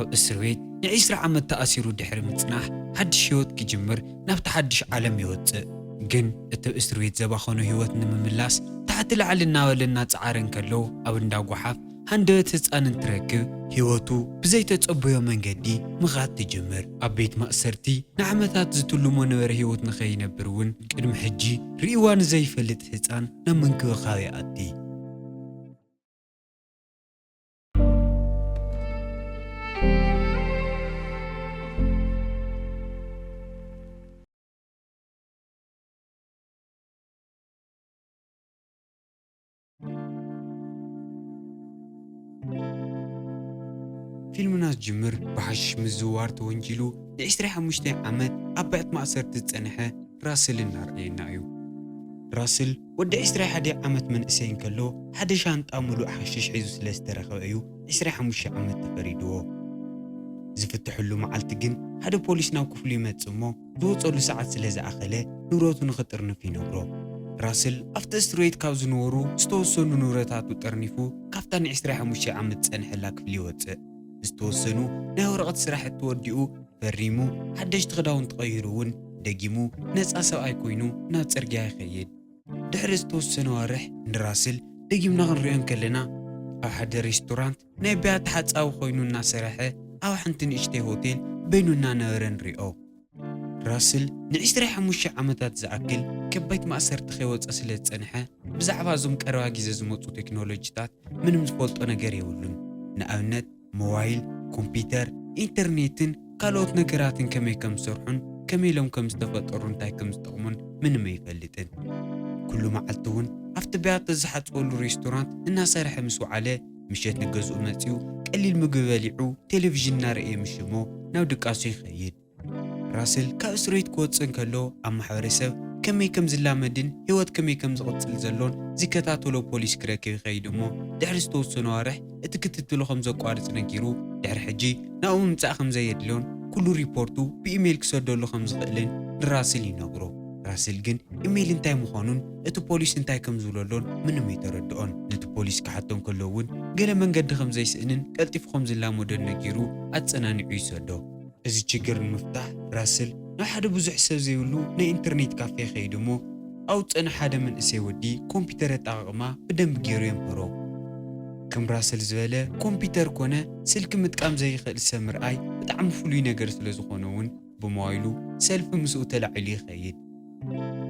ኣብ እስር ቤት ንዒስራ ዓመት ተኣሲሩ ድሕሪ ምጽናሕ፣ ሓድሽ ህይወት ክጅምር ናብቲ ሓድሽ ዓለም ይወጽእ። ግን እቲ ኣብ እስር ቤት ዘባኸኖ ህይወት ንምምላስ፣ ታሕቲ ላዕሊ እናበለ እናጸዓረ እንከሎ፣ ኣብ እንዳ ጓሓፍ ሃንደበት ህጻን እንትረክብ፣ ህይወቱ ብዘይተጸበዮ መንገዲ ምኻድ ትጅምር። ኣብ ቤት ማእሰርቲ ንዓመታት ዝትልሞ ነበረ ህይወት ንኸይነብር እውን፣ ቅድሚ ሕጂ ርእይዋ ንዘይፈልጥ ህጻን ናብ ምንክብኻብ ይኣቲ። ፊልምና ዝጅምር ብሓሽሽ ምዝውዋር ተወንጂሉ ን ዕስራ ሓሙሽተ ዓመት ኣብ ቤት ማእሰርቲ ዝጸንሐ ራስል እናርኣየና እዩ። ራስል ወዲ ዕስራ ሓደ ዓመት መንእሰይ እንከሎ፣ ሓደ ሻንጣ ምሉእ ሓሽሽ ሒዙ ስለ ዝተረኸበ እዩ ዕስራ ሓሙሽተ ዓመት ተፈሪድዎ። ዝፍትሐሉ መዓልቲ ግን ሓደ ፖሊስ ናብ ክፍሉ ይመጽእ እሞ፣ ዝወጸሉ ሰዓት ስለ ዝኣኸለ ንብረቱ ንኽጥርንፍ ይነግሮ። ራስል ኣብቲ እስር ቤት ካብ ዝነበሩ ዝተወሰኑ ንብረታቱ ጠርኒፉ ካብታ ን ዕስራ ሓሙሽተ ዓመት ዝጸንሐላ ክፍሊ ይወጽእ። ዝተወሰኑ ናይ ወረቐት ስራሕቲ ወዲኡ ፈሪሙ፣ ሓደሽቲ ክዳውንቲ ቀይሩ እውን ደጊሙ ነጻ ሰብኣይ ኮይኑ ናብ ጽርግያ ይኸይድ። ድሕሪ ዝተወሰነ ኣዋርሕ ንራስል ደጊምና ክንሪኦ እንከለና፣ ኣብ ሓደ ሬስቶራንት ናይ ብያቲ ሓጻዊ ኮይኑ እናሰርሐ፣ ኣብ ሓንቲ ንእሽተይ ሆቴል በይኑ እናነበረ ንሪኦ። ራስል ን ዕስራ ሓሙሽተ ዓመታት ዝኣክል ካብ ቤት ማእሰርቲ ከይወጸ ስለ ዝጸንሐ፣ ብዛዕባ እዞም ቀረባ ግዜ ዝመጹ ቴክኖሎጂታት ምንም ዝፈልጦ ነገር የብሉን። ንኣብነት፣ ሞባይል፣ ኮምፒተር፣ ኢንተርኔትን ካልኦት ነገራትን ከመይ ከም ዝሰርሑን ከመይ ኢሎም ከም ዝተፈጠሩ እንታይ ከም ዝጠቕሙን ምንም ኣይፈልጥን። ኩሉ መዓልቲ እውን ኣብቲ ብያቲ ዝሓጽበሉ ሬስቶራንት እናሰርሐ ምስ ወዓለ፣ ምሸት ንገዝኡ መጺኡ ቀሊል ምግቢ በሊዑ ቴሌቪዥን እናረኣየ ምሽሞ ናብ ድቃሱ ይኸይድ። ራስል ካብ እስር ቤት ክወጽእ እንከሎ ኣብ ማሕበረሰብ ከመይ ከም ዝላመድን ህይወት ከመይ ከም ዝቕጽል ዘሎን ዝከታተሎ ፖሊስ ክረክብ ይኸይድ እሞ፣ ድሕሪ ዝተወሰኑ ኣዋርሕ እቲ ክትትሉ ከም ዘቋርጽ ነጊሩ፣ ድሕሪ ሕጂ ናብኡ ምምጻእ ከም ዘየድልዮን ኩሉ ሪፖርቱ ብኢሜይል ክሰደሉ ከም ዝኽእልን ንራስል ይነግሮ። ራስል ግን ኢሜይል እንታይ ምዃኑን እቲ ፖሊስ እንታይ ከም ዝብለሎን ምንም ኣይተረድኦን። ነቲ ፖሊስ ክሓቶ እንከሎ እውን ገለ መንገዲ ከም ዘይስእንን ቀልጢፉ ከም ዝላመዶን ነጊሩ ኣጸናኒዑ ይሰዶ። እዚ ችግር ንምፍታሕ ራስል ናብ ሓደ ብዙሕ ሰብ ዘይብሉ ናይ ኢንተርኔት ካፌ ይኸይድ እሞ፣ ኣብኡ ዝጸንሐ ሓደ መንእሰይ ወዲ ኮምፒተር ኣጠቓቕማ ብደንቢ ገይሩ የምህሮ። ከም ራስል ዝበለ ኮምፒተር ኮነ ስልኪ ምጥቃም ዘይኽእል ሰብ ምርኣይ ብጣዕሚ ፍሉይ ነገር ስለ ዝኾነ እውን ብሞባይሉ ሰልፊ ምስኡ ተላዒሉ ይኸይድ።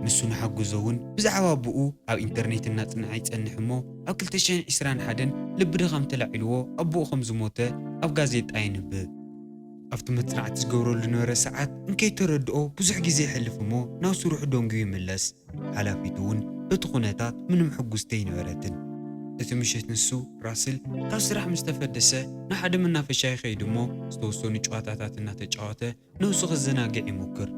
ንሱ ንሓግዞ እውን ብዛዕባ ኣቦኡ ኣብ ኢንተርኔት እናጽንዐ ይጸንሕ እሞ፣ ኣብ ክልተ ሽሕን ዕስራን ሓደን ልቢ ድኻም ተላዒልዎ ኣቦኡ ከም ዝሞተ ኣብ ጋዜጣ የንብብ። ኣብቲ መጽናዕቲ ዝገብረሉ ዝነበረ ሰዓት እንከይተረድኦ ብዙሕ ግዜ ይሕልፍ እሞ ናብ ስርሑ ደንጉዩ ይምለስ። ሓላፊቱ እውን በቲ ኩነታት ምንም ሕጉስቲ ኣይነበረትን። እቲ ምሸት ንሱ ራስል ካብ ስራሕ ምስ ተፈደሰ ንሓደ መናፈሻ ይኸይድ እሞ ዝተወሰኑ ጨዋታታት እናተጫወተ ነብሱ ከዘናግዕ ይሞክር።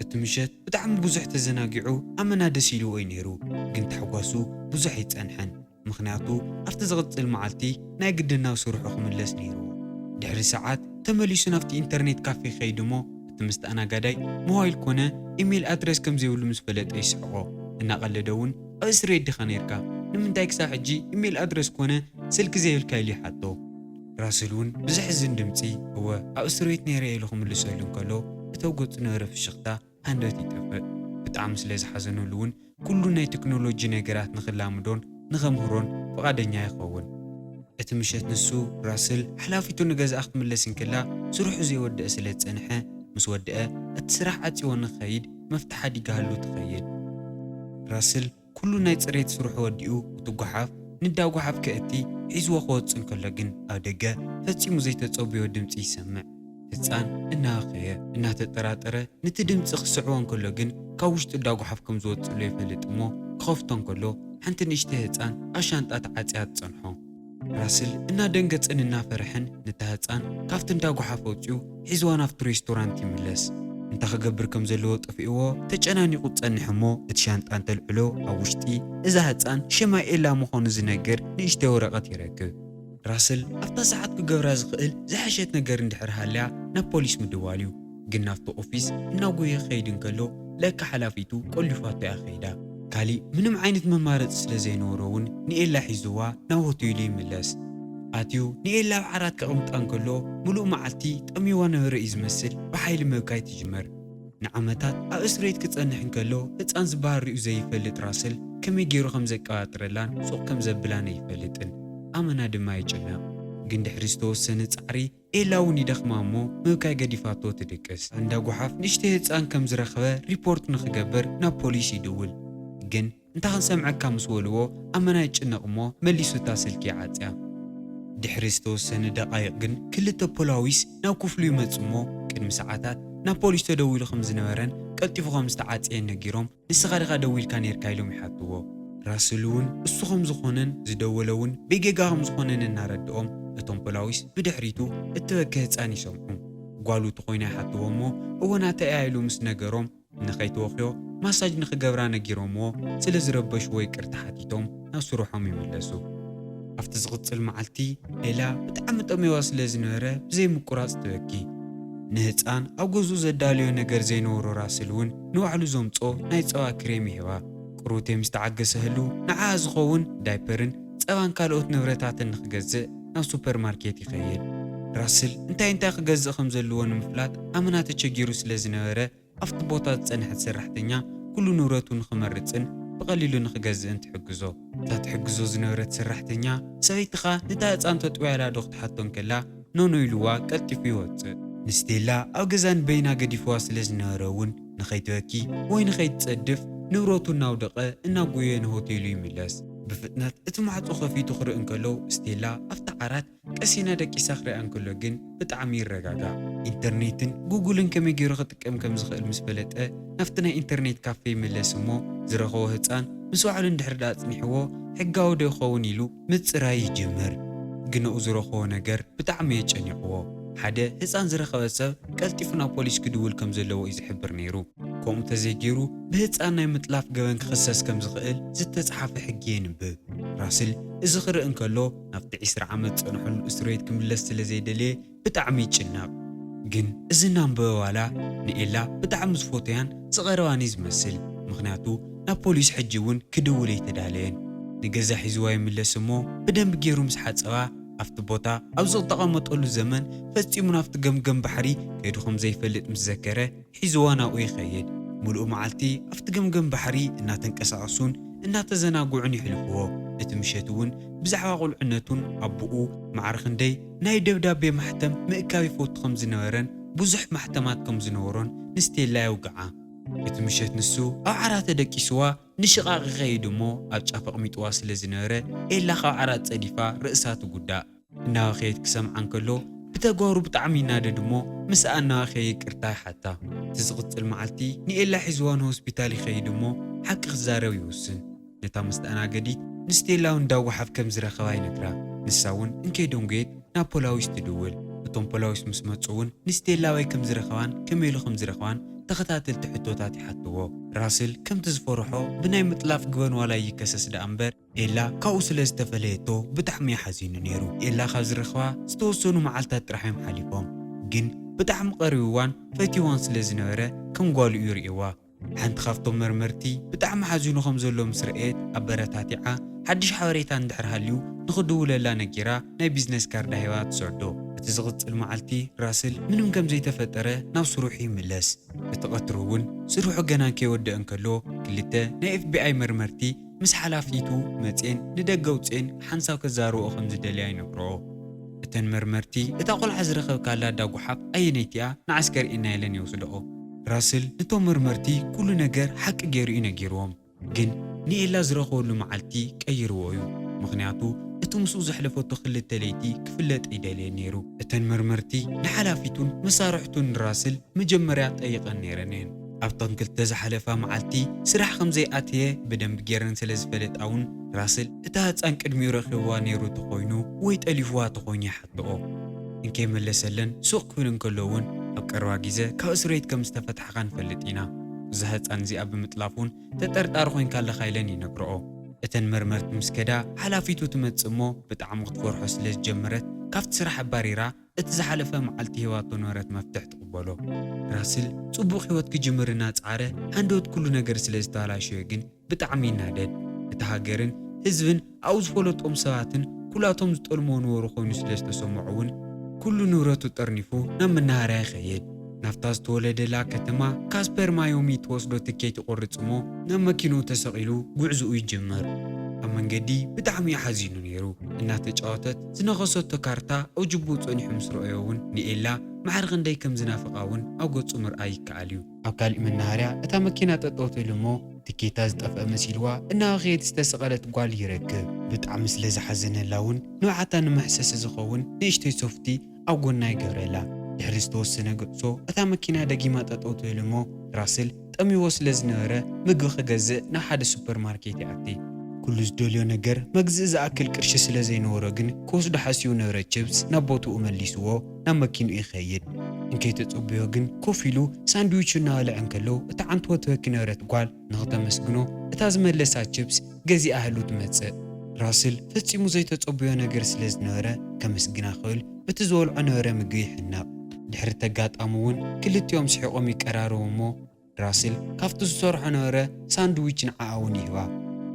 እቲ ምሸት ብጣዕሚ ብዙሕ ተዘናጊዑ ኣመና ደስ ኢልዎ እዩ ነይሩ፣ ግን ታሕጓሱ ብዙሕ ኣይጸንሐን። ምኽንያቱ ኣብቲ ዝቕጽል መዓልቲ ናይ ግድን ናብ ስርሑ ክምለስ ነይርዎ። ድሕሪ ሰዓት ተመሊሱ ናብቲ ኢንተርኔት ካፌ ይኸይድ እሞ፣ እቲ መስተኣናጋዳይ ሞባይል ኮነ ኢሜይል ኣድረስ ከም ዘይብሉ ምስ ፈለጠ ይስሕቖ። እናቐለደ እውን፣ "ኣብ እስር ቤት ዲኻ ነይርካ? ንምንታይ ክሳብ ሕጂ ኢሜይል ኣድረስ ኮነ ስልኪ ዘይብልካ?" ኢሉ ይሓቶ። ራስል እውን ብዘሕዝን ድምጺ፣ "እወ፣ ኣብ እስር ቤት ነይረ" ኢሉ ክምልሰሉ እንከሎ፣ እቲ ኣብ ገጹ ዝነበረ ፍሽኽታ ሃንደበት ይጠፍእ። ብጣዕሚ ስለ ዝሓዘነሉ እውን ኩሉ ናይ ቴክኖሎጂ ነገራት ንኽላምዶን ንኸምህሮን ፍቓደኛ ይኸውን። እቲ ምሸት ንሱ፣ ራስል፣ ሓላፊቱ ንገዝኣ ክትምለስ እንከላ ስርሑ ዘይወደአ ስለ ዝጸንሐ፣ ምስ ወደአ እቲ ስራሕ ዓጽይዎ ንኽኸይድ መፍትሕ ሓዲጋሉ ትኸይድ። ራስል ኩሉ ናይ ጽሬት ስርሑ ወዲኡ፣ እቲ ጓሓፍ ንዳ ጓሓፍ ከእቲ ሒዝዎ ክወጽእ እንከሎ ግን፣ ኣብ ደገ ፈጺሙ ዘይተጸበዮ ድምጺ ይሰምዕ። ህጻን እናበኸየ፣ እናተጠራጠረ፣ ነቲ ድምጺ ክስዕቦ እንከሎ ግን፣ ካብ ውሽጢ እንዳ ጓሓፍ ከም ዝወጽእ ዘሎ ይፈልጥ እሞ፣ ክኸፍቶ እንከሎ፣ ሓንቲ ንእሽተይ ህጻን ኣብ ሻንጣ ተዓጽያ ትጸንሖ። ራስል እናደንገጸን እናፈርሐን፣ ነታ ህጻን ካብቲ እንዳ ጓሓፍ ኣውጺኡ ሒዝዋ ናብቲ ሬስቶራንት ይምለስ። እንታይ ክገብር ከም ዘለዎ ጠፊእዎ ተጨናኒቑ ዝጸንሕ እሞ፣ እቲ ሻንጣ እንተልዕሎ ኣብ ውሽጢ እዛ ህጻን ሽማ ኤላ ምዃኑ ዝነግር ንእሽተይ ወረቐት ይረክብ። ራስል ኣብታ ሰዓት ክገብራ ዝኽእል ዝሐሸት ነገር እንድሕር ሃልያ ናብ ፖሊስ ምድዋል እዩ። ግን ናብቲ ኦፊስ እናጎየ ክኸይድ እንከሎ ለካ ሓላፊቱ ቆሊፋቶ እያ ከይዳ። ካሊእ ምንም ዓይነት መማረፂ ስለ ዘይነበሮ እውን ንኤላ ሒዝዋ ናብ ሆቴሉ ይምለስ። ኣትዩ ንኤላ ኣብ ዓራት ከቕምጣ እንከሎ፣ ምሉእ መዓልቲ ጠምይዋ ነበረ እዩ ዝመስል። ብሓይሊ ምብካይ ትጅምር። ንዓመታት ኣብ እስር ቤት ክጸንሕ እንከሎ፣ ህጻን ዝበሃል ርእዩ ዘይፈልጥ ራስል ከመይ ገይሩ ከም ዘቀባጥረላን ሱቕ ከም ዘብላን ኣይፈልጥን። ኣመና ድማ ይጭነቕ። ግን ድሕሪ ዝተወሰነ ጻዕሪ፣ ኤላ እውን ይደኽማ እሞ ምብካይ ገዲፋቶ ትድቅስ። እንዳ ጓሓፍ ንእሽተይ ህጻን ከም ዝረኸበ ሪፖርት ንኽገብር ናብ ፖሊስ ይድውል። ግን እንታይ ክንሰምዐካ ምስ በልዎ፣ ኣመና ይጭነቕ እሞ መሊሱ እታ ስልኪ ይዓጽያ። ድሕሪ ዝተወሰነ ደቓይቕ ግን ክልተ ፖላዊስ ናብ ክፍሉ ይመጽ እሞ፣ ቅድሚ ሰዓታት ናብ ፖሊስ ተደዊሉ ከም ዝነበረን ቀልጢፉ ከም ዝተዓጽየን ነጊሮም፣ ንስኻ ዲኻ ደዊልካ ኔርካ ኢሎም ይሓትዎ። ራስል እውን እሱ ከም ዝኾነን ዝደወለ እውን ብጌጋ ከም ዝኾነን እናረድኦም፣ እቶም ፖላዊስ ብድሕሪቱ እትበኪ ህጻን ይሰምዑ። ጓሉ ተኾይና ይሓትዎ እሞ፣ እወ ናተይ እያ ኢሉ ምስ ነገሮም፣ ንኸይትወኽዮ ማሳጅ ንኽገብራ ነጊሮምዎ ስለ ዝረበሽዎ ይቅርታ ሓቲቶም ናብ ስርሖም ይምለሱ። ኣብቲ ዝቕጽል መዓልቲ ኤላ ብጣዕሚ ጠሜዋ ስለ ዝነበረ ብዘይ ምቁራጽ ትበኪ። ንህጻን ኣብ ገዝኡ ዘዳለዮ ነገር ዘይነበሮ ራስል እውን ንባዕሉ ዘምጾ ናይ ጸባ ክሬም ይህባ። ቅሩቴ ምስ ተዓገሰ ህሉ ንዓኣ ዝኸውን ዳይፐርን ጸባን ካልኦት ንብረታትን ንኽገዝእ ናብ ሱፐርማርኬት ይኸይድ። ራስል እንታይ እንታይ ክገዝእ ከም ዘለዎ ንምፍላጥ ኣመና ተቸጊሩ ስለ ዝነበረ ኣብቲ ቦታ ዝጸንሐት ሰራሕተኛ ኩሉ ንብረቱ ንኽመርጽን ብቐሊሉ ንኽገዝእን ትሕግዞ። እታ ትሕግዞ ዝነበረት ሰራሕተኛ ሰበይትኻ ነታ ህጻን ተጥውያላ ዶ ክትሓቶ እንከላ ኖኖ ኢልዋ ቀልጢፉ ይወጽእ። ንስቴላ ኣብ ገዛ ንበይና ገዲፍዋ ስለ ዝነበረ እውን ንኸይትበኪ ወይ ንኸይትጸድፍ ንብረቱ እናውደቐ እናጎየ ንሆቴሉ ይምለስ። ብፍጥነት እቲ ማዕጾ ከፊቱ ክርኢ እንከሎ ስቴላ ኣብቲ ዓራት ቀሲና ደቂሳ ክሪኣ እንከሎ ግን ብጣዕሚ ይረጋጋእ። ኢንተርኔትን ጉጉልን ከመይ ገይሩ ክጥቀም ከም ዝኽእል ምስ ፈለጠ ናብቲ ናይ ኢንተርኔት ካፌ ይምለስ እሞ ዝረኸቦ ህጻን ምስ ባዕሉ እንድሕር ደኣ ኣጽኒሕዎ ሕጋዊ ዶ ይኸውን ኢሉ ምጽራይ ይጅምር። ግን ኣብኡ ዝረኸቦ ነገር ብጣዕሚ የጨኒቕዎ። ሓደ ህጻን ዝረኸበ ሰብ ቀልጢፉ ናብ ፖሊስ ክድውል ከም ዘለዎ እዩ ዝሕብር ነይሩ። ከምኡ ተዘይገይሩ ብህጻን ናይ ምጥላፍ ገበን ክኽሰስ ከም ዝኽእል ዝተጻሓፈ ሕጊ የንብብ። ራስል እዚ ክርኢ እንከሎ ናብቲ ዕስራ ዓመት ዝጸንሐሉ እስር ቤት ክምለስ ስለ ዘይደለየ ብጣዕሚ ይጭነቕ። ግን እዚ እናንበበ ዋላ ንኤላ ብጣዕሚ ዝፈትያን ዝቐረባን እዩ ዝመስል። ምኽንያቱ ናብ ፖሊስ ሕጂ እውን ክድውል ኣይተዳለየን። ንገዛ ሒዝዋ ይምለስ እሞ ብደንቢ ገይሩ ምስ ሓጸባ ኣብቲ ቦታ ኣብ ዝተቐመጠሉ ዘመን ፈጺሙ ናብቲ ገምገም ባሕሪ ከይዱ ከም ዘይፈልጥ ምስ ዘከረ ሒዝዋ ናብኡ ይኸይድ። ምሉእ መዓልቲ ኣብቲ ገምገም ባሕሪ እናተንቀሳቐሱን እናተዘናግዑን የሕልፍዎ። እቲ ምሸት እውን ብዛዕባ ቁልዕነቱን ኣቦኡ ማዕረ ክንደይ ናይ ደብዳቤ ማሕተም ምእካብ ይፈቱ ከም ዝነበረን ብዙሕ ማሕተማት ከም ዝነበሮን ንስቴላ የውግዓ። እቲ ምሸት ንሱ ኣብ ዓራት ተደቂስዋ ንሽቓቕ ይኸይድ እሞ ኣብ ጫፍ ኣቕሚጥዋ ስለ ዝነበረ ኤላ ካብ ዓራት ጸዲፋ ርእሳ ትጉዳእ። እናበኸየት ክሰምዓ እንከሎ ብተግባሩ ብጣዕሚ ይናደድ እሞ ምስኣ እናበኸየ ይቅርታ ይሓታ። እቲ ዝቕጽል መዓልቲ ንኤላ ሒዝዋ ንሆስፒታል ይኸይድ እሞ ሓቂ ክዛረብ ይውስን። ነታ መስተኣናገዲት ንስቴላ እውን እንዳ ጓሓፍ ከም ዝረኸባ ይነግራ። ንሳ እውን እንከይደንጎየት ናብ ፖላዊስ ትድውል። እቶም ፖላዊስ ምስ መጹ እውን ንስቴላ ኣበይ ከም ዝረኸባን ከመይ ኢሉ ከም ዝረኸባን ተኸታተልቲ ሕቶታት ይሓትዎ። ራስል ከምቲ ዝፈርሖ ብናይ ምጥላፍ ግበን ዋላ ይከሰስ ደኣ እምበር ኤላ ካብኡ ስለ ዝተፈለየቶ ብጣዕሚ እዩ ሓዚኑ ነይሩ። ኤላ ካብ ዝረኸባ ዝተወሰኑ መዓልታት ጥራሕ እዮም ሓሊፎም። ግን ብጣዕሚ ቀሪብዋን ፈትይዋን ስለ ዝነበረ ከም ጓሉ እዩ ርእይዋ። ሓንቲ ካብቶም መርመርቲ ብጣዕሚ ሓዚኑ ከም ዘሎ ምስ ረእየት ኣበረታቲዓ ሓድሽ ሓበሬታ እንድሕር ሃልዩ ንኽድውለላ ነጊራ ናይ ቢዝነስ ካርዳ ሂባ ትስዕዶ። እቲ ዝቕጽል መዓልቲ ራስል ምንም ከም ዘይተፈጠረ ናብ ስርሑ ይምለስ። እቲ ቀትሪ እውን ስርሑ ገና ከይወደአ እንከሎ ክልተ ናይ ኤፍ ቢ ኣይ መርመርቲ ምስ ሓላፊቱ መጼን ንደገ ኣውጼን ሓንሳብ ከዛርብኦ ከም ዝደልያ ይነግርኦ። እተን መርመርቲ እታ ቆልዓ ዝረኸብካላ ኣዳ ጓሓፍ ኣየነይቲ እያ ንዓስከር ኢና ኢለን ይወስድኦ። ራስል ንቶም መርመርቲ ኩሉ ነገር ሓቂ ገይሩ እዩ ነጊርዎም። ግን ንኤላ ዝረኸበሉ መዓልቲ ቀይርዎ እዩ። ምኽንያቱ እቲ ምስኡ ዘሕለፈቶ ክልተ ለይቲ ክፍለጥ ኣይደለየን ነይሩ። እተን መርመርቲ ንሓላፊቱን መሳርሕቱን ንራስል መጀመርያ ጠይቐን ነይረን እየን። ኣብተን ክልተ ዝሓለፋ መዓልቲ ስራሕ ከም ዘይኣተየ ብደንቢ ገይረን ስለ ዝፈለጣ እውን ራስል እታ ህፃን ቅድሚኡ ረኺብዋ ነይሩ ተኾይኑ ወይ ጠሊፍዋ ተኾይኑ ይሓትኦ። እንከይመለሰለን ሱቕ ክብል እንከሎ እውን ኣብ ቀረባ ግዜ ካብ እስር ቤት ከም ዝተፈትሓኻ ንፈልጥ ኢና። እዛ ህፃን እዚኣ ብምጥላፍ እውን ተጠርጣሪ ኮይንካ ኣለኻ ኢለን ይነግርኦ። እተን መርመርቲ ምስ ከዳ ሓላፊቱ ትመጽእ እሞ ብጣዕሚ ክትፈርሖ ስለ ዝጀመረት ካብቲ ስራሕ ኣባሪራ እቲ ዝሓለፈ መዓልቲ ሂባቶ ነበረት መፍትሕ ትቕበሎ። ራስል ጽቡቕ ህይወት ክጅምር እናጸዓረ ሃንደበት ኩሉ ነገር ስለ ዝተበላሸዮ ግን ብጣዕሚ ይናደድ። እቲ ሃገርን ህዝብን ኣብኡ ዝፈለጦም ሰባትን ኩላቶም ዝጠልሞ ነበሩ ኮይኑ ስለ ዝተሰምዖ እውን፣ ኩሉ ንብረቱ ጠርኒፉ ናብ መናሃርያ ይኸይድ። ናብታ ዝተወለደላ ከተማ ካስፐር ማዮሚ ትወስዶ ትኬት ይቖርጽ እሞ፣ ናብ መኪንኡ ተሰቒሉ ጉዕዞኡ ይጅምር። ኣብ መንገዲ ብጣዕሚ እዩ ሓዚኑ ነይሩ። እናተጫወተት ዝነኸሰቶ ካርታ ኣብ ጅቡኡ ጸኒሑ ምስ ረኣዮ እውን፣ ንኤላ ማዕረ ክንደይ ከም ዝናፍቓ እውን ኣብ ገጹ ምርኣይ ይከኣል እዩ። ኣብ ካሊእ መናሃርያ እታ መኪና ጠጠው ትብል እሞ፣ ትኬታ ዝጠፍአ መሲልዋ እናበኸየት ዝተሰቐለት ጓል ይረክብ። ብጣዕሚ ስለ ዝሓዘነላ እውን፣ ንብዓታ ንመሕሰሲ ዝኸውን ንእሽተይ ሶፍቲ ኣብ ጎና ይገብረላ። ድሕሪ ዝተወሰነ ጉዕዞ እታ መኪና ደጊማ ጠጠው ትብል እሞ፣ ራስል ጠምይዎ ስለ ዝነበረ ምግቢ ክገዝእ ናብ ሓደ ሱፐርማርኬት ይኣቲ። ኩሉ ዝደልዮ ነገር መግዝኢ ዝኣክል ቅርሺ ስለ ዘይነበሮ ግን፣ ክወስዶ ሓሲቡ ነበረ ችፕስ ናብ ቦትኡ መሊስዎ ናብ መኪንኡ ይኸይድ። እንከይተጸበዮ ግን ኮፍ ኢሉ ሳንድዊቹ እናበልዐ እንከሎ፣ እታ ዓንተወት ትበኪ ነበረት ጓል ንኽተመስግኖ እታ ዝመለሳ ችፕስ ገዚኣ ህሉ ትመጽእ። ራስል ፈጺሙ ዘይተጸበዮ ነገር ስለ ዝነበረ፣ ከመስግና ክብል በቲ ዝበልዖ ነበረ ምግቢ ይሕነቕ። ድሕሪ እቲ ኣጋጣሚ እውን ክልቲኦም ስሒቖም ይቀራረቡ እሞ፣ ራስል ካብቲ ዝሰርሖ ነበረ ሳንድዊች ንዓኣ እውን ይህባ።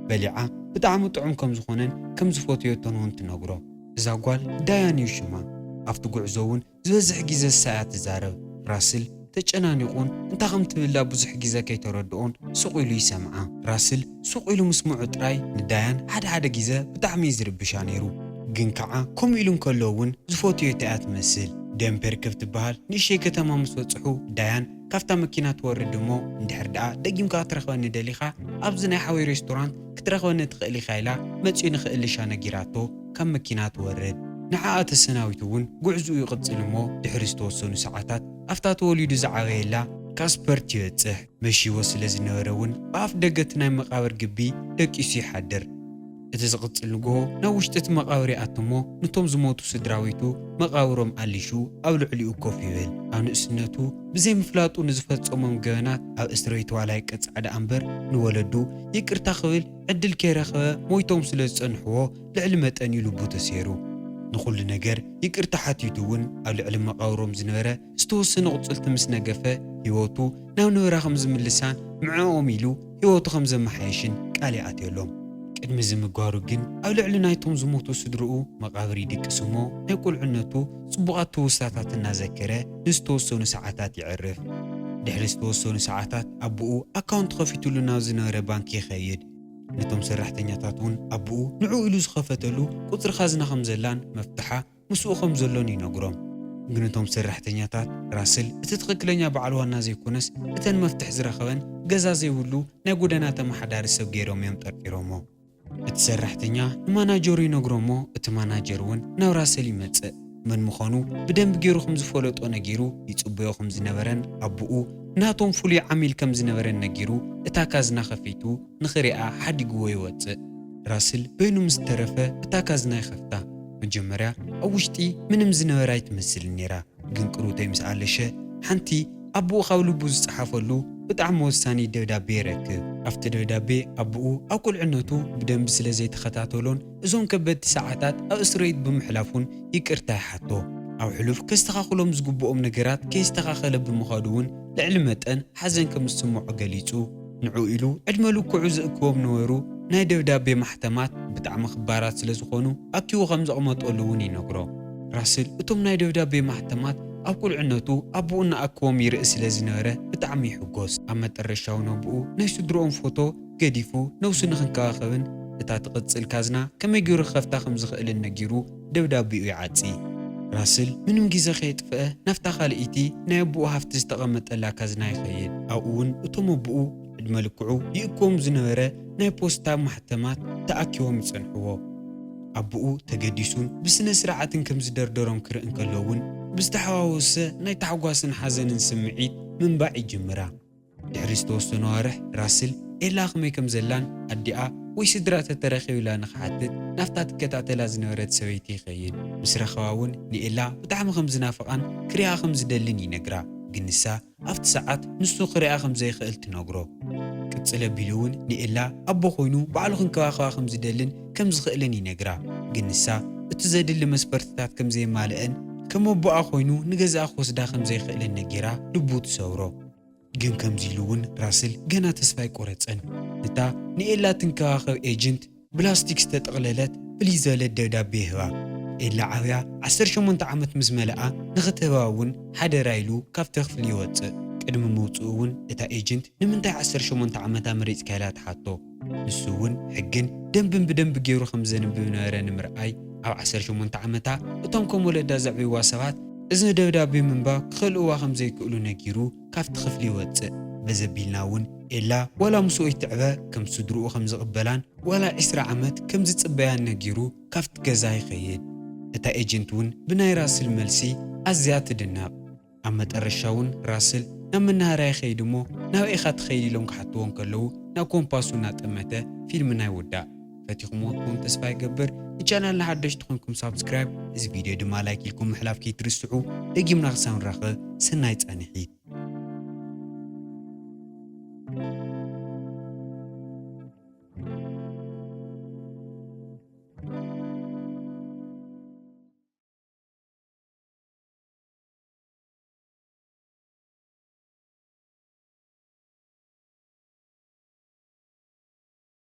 በሊዓ ብጣዕሚ ጥዑም ከም ዝኾነን ከም ዝፈትየቶን እውን ትነግሮ። እዛ ጓል ዳያን እዩ ሽማ። ኣብቲ ጉዕዞ እውን ዝበዝሕ ግዜ ንሳ እያ ትዛረብ። ራስል ተጨናኒቑን እንታይ ከም ትብላ ብዙሕ ግዜ ከይተረድኦን ሱቕ ኢሉ ይሰምዓ። ራስል ሱቕ ኢሉ ምስምዑ ጥራይ ንዳያን ሓደ ሓደ ግዜ ብጣዕሚ እዩ ዝርብሻ ነይሩ። ግን ከዓ ከምኡ ኢሉ እንከሎ እውን ዝፈትዮ እያ ትመስል። ደንፔርክ ኣብ ትበሃል ንእሽተይ ከተማ ምስ በጽሑ፣ ዳያን ካብታ መኪና ትወርድ እሞ፣ እንድሕር ደኣ ደጊምካ ክትረኽበኒ ደሊኻ፣ ኣብዚ ናይ ሓወይ ሬስቶራንት ክትረኽበኒ ትኽእል ኢኻ ኢላ መጺኡ ንኽእልሻ ነጊራቶ ካብ መኪና ትወርድ። ንዓኣ ተሰናቢቱ እውን ጉዕዝኡ ይቕጽል እሞ፣ ድሕሪ ዝተወሰኑ ሰዓታት ኣብታ ተወሊዱ ዝዓበየላ ካስፐርት ይበጽሕ። መሽይዎ ስለ ዝነበረ እውን ብኣፍ ደገ እቲ ናይ መቓብር ግቢ ደቂሱ ይሓድር። እቲ ዝቕጽል ንግሆ ናብ ውሽጢ እቲ መቓብር ይኣቱ እሞ፣ ነቶም ዝሞቱ ስድራ ቤቱ መቓብሮም ኣሊሹ ኣብ ልዕሊኡ ኮፍ ይብል። ኣብ ንእስነቱ ብዘይምፍላጡ ንዝፈጸሞም ገበናት ኣብ እስር ቤት ዋላ ይቀጻዕ ደኣ እምበር፣ ንወለዱ ይቅርታ ክብል ዕድል ከይረኸበ፣ ሞይቶም ስለ ዝጸንሕዎ ልዕሊ መጠን እዩ ልቡ ተሰይሩ። ንኹሉ ነገር ይቅርታ ሓቲቱ እውን ኣብ ልዕሊ መቓብሮም ዝነበረ ዝተወሰነ ቁጽልቲ ምስ ነገፈ፣ ህይወቱ ናብ ነበራ ከም ዝምልሳን ምዕኦም ኢሉ ህይወቱ ከም ዘመሓየሽን ቃል ይኣትየሎም። ቅድሚ እዚ ምግባሩ ግን ኣብ ልዕሊ ናይቶም ዝሞቱ ስድርኡ መቓብር ይድቅስ እሞ፣ ናይ ቁልዕነቱ ጽቡቓት ትውስታታት እናዘከረ ንዝተወሰኑ ሰዓታት የዕርፍ። ድሕሪ ዝተወሰኑ ሰዓታት ኣቦኡ ኣካውንት ከፊቱሉ ናብ ዝነበረ ባንክ ይኸይድ። ነቶም ሰራሕተኛታት እውን ኣቦኡ ንዕኡ ኢሉ ዝኸፈተሉ ቁጽሪ ካዝና ከም ዘላን መፍትሓ ምስኡ ከም ዘሎን ይነግሮም። ግን እቶም ሰራሕተኛታት ራስል እቲ ትኽክለኛ በዓል ዋና ዘይኮነስ፣ እተን መፍትሕ ዝረኸበን ገዛ ዘይብሉ ናይ ጎደና ተመሓዳሪ ሰብ ገይሮም እዮም ጠርጢሮሞ። እቲ ሰራሕተኛ ንማናጀሩ ይነግሮ እሞ፣ እቲ ማናጀር እውን ናብ ራስል ይመጽእ። መን ምዃኑ ብደንቢ ገይሩ ከም ዝፈለጦ ነጊሩ፣ ይጽበዮ ከም ዝነበረን ኣቦኡ ናቶም ፍሉይ ዓሚል ከም ዝነበረን ነጊሩ፣ እታ ካዝና ከፊቱ ንኽሪኣ ሓዲግዎ ይወጽእ። ራስል በይኑ ምስ ተረፈ እታ ካዝና ይኸፍታ። መጀመርያ ኣብ ውሽጢ ምንም ዝነበረ ኣይትመስልን ነይራ፣ ግን ቅሩተይ ምስ ኣለሸ፣ ሓንቲ ኣቦኡ ካብ ልቡ ዝጸሓፈሉ ብጣዕሚ ወሳኒ ደብዳቤ ይረክብ። ኣብቲ ደብዳቤ ኣቦኡ ኣብ ቁልዕነቱ ብደንቢ ስለ ዘይተኸታተሎን እዞም ከበድቲ ሰዓታት ኣብ እስር ቤት ብምሕላፉን ይቅርታ ይሓቶ። ኣብ ሕሉፍ ከስተኻኽሎም ዝግብኦም ነገራት ከይስተኻኸለ ብምዃዱ እውን ልዕሊ መጠን ሓዘን ከም ዝስምዖ ገሊጹ፣ ንዕኡ ኢሉ ዕድመ ልክዑ ዝእክቦም ነበሩ ናይ ደብዳቤ ማሕተማት ብጣዕሚ ክባራት ስለ ዝኾኑ ኣኪቡ ከም ዘቕመጠሉ እውን ይነግሮ። ራስል እቶም ናይ ደብዳቤ ማሕተማት ኣብ ቁልዕነቱ ኣቦኡ እናኣከቦም ይርኢ ስለ ዝነበረ ብጣዕሚ ይሕጎስ። ኣብ መጠረሻ እውን ኣቦኡ ናይ ስድርኦም ፎቶ ገዲፉ ነብሱ ንኽንከባኸብን እታ ትቕጽል ካዝና ከመይ ገይሩ ክኸፍታ ከም ዝኽእልን ነጊሩ ደብዳቤኡ ይዓጺ። ራስል ምንም ግዜ ከየጥፍአ ናብታ ካልኣይቲ ናይ ኣቦኡ ሃፍቲ ዝተቐመጠላ ካዝና ይኸይድ። ኣብኡ እውን እቶም ኣቦኡ ዕድመ ልክዑ ይእክቦም ዝነበረ ናይ ፖስታ ማሕተማት ተኣኪቦም ይጸንሕዎ። ኣቦኡ ተገዲሱን ብስነ ስርዓትን ከም ዝደርደሮም ክርኢ እንከሎ እውን፣ ብዝተሓዋወሰ ናይ ታሕጓስን ሓዘንን ስምዒት ምንባዕ ይጅምራ። ድሕሪ ዝተወሰኑ ኣዋርሕ፣ ራስል ኤላ ከመይ ከም ዘላን ኣዲኣ ወይ ስድራ ተተረኺቡ ኢላ ንኽሓትት ናብታ ትከታተላ ዝነበረት ሰበይቲ ይኸይድ። ምስ ረኸባ እውን ንኤላ ብጣዕሚ ከም ዝናፍቓን ክሪኣ ከም ዝደልን ይነግራ። ግን ንሳ ኣብቲ ሰዓት ንሱ ክሪኣ ከም ዘይኽእል ትነግሮ። ቅጽል ኣቢሉ እውን ንኤላ ኣቦ ኮይኑ ባዕሉ ክንከባኸባ ከም ዝደልን ከም ዝኽእልን ይነግራ። ግን ንሳ እቲ ዘድሊ መስፈርትታት ከም ዘየማልአን ከም ኣቦኣ ኮይኑ ንገዛኣ ክወስዳ ከም ዘይኽእልን ነጊራ ልቡ ትሰብሮ። ግን ከምዚ ኢሉ እውን ራስል ገና ተስፋ ኣይቆረጸን። ነታ ንኤላ ትንከባኸብ ኤጀንት ብላስቲክ ዝተጠቕለለት ፍልይ ዝበለ ደብዳቤ ይህባ። ኤላ ዓብያ ዓሰርተ ሸሞንተ ዓመት ምስ መለኣ ንኽትህባ እውን ሓደራ ኢሉ ካብቲ ክፍሊ ይወፅእ። ቅድሚ ምውፅኡ እውን እታ ኤጀንት ንምንታይ ዓሰርተ ሸሞንተ ዓመታ መሪፅካ ኢላ ትሓቶ። ንሱ እውን ሕግን ደንብን ብደንቢ ገይሩ ከም ዘንብብ ነበረ ንምርኣይ ኣብ ዓሰርተ ሸሞንተ ዓመታ እቶም ከም ወለዳ ዘዕብይዋ ሰባት እዚ ደብዳቤ ምንባብ ክኸልእዋ ከም ዘይክእሉ ነጊሩ ካብቲ ክፍሊ ይወፅእ። በዘቢልና እውን ኤላ ዋላ ምስኡ ይትዕበ ከም ስድርኡ ከም ዝቕበላን ዋላ ዕስራ ዓመት ከም ዝጽበያን ነጊሩ ካብቲ ገዛ ይኸይድ። እታ ኤጀንት እውን ብናይ ራስል መልሲ ኣዝያ ትድነቕ። ኣብ መጠረሻ እውን ራስል ናብ መናሃርያ ይኸይድ እሞ ናበይ ኢኻ ትኸይድ ኢሎም ክሓትዎ እንከለዉ ናብ ኮምፓሱ እናጠመተ ፊልምና ይውዳእ። ፈቲኹምዎ ትኾኑ ተስፋ ይገብር። ንቻናልና ሓደሽቲ ኮይንኩም ሳብስክራይብ፣ እዚ ቪድዮ ድማ ላይክ ኢልኩም ምሕላፍ ከይትርስዑ። ደጊምና ክሳብ ንራኸብ ሰናይ ጻንሒት።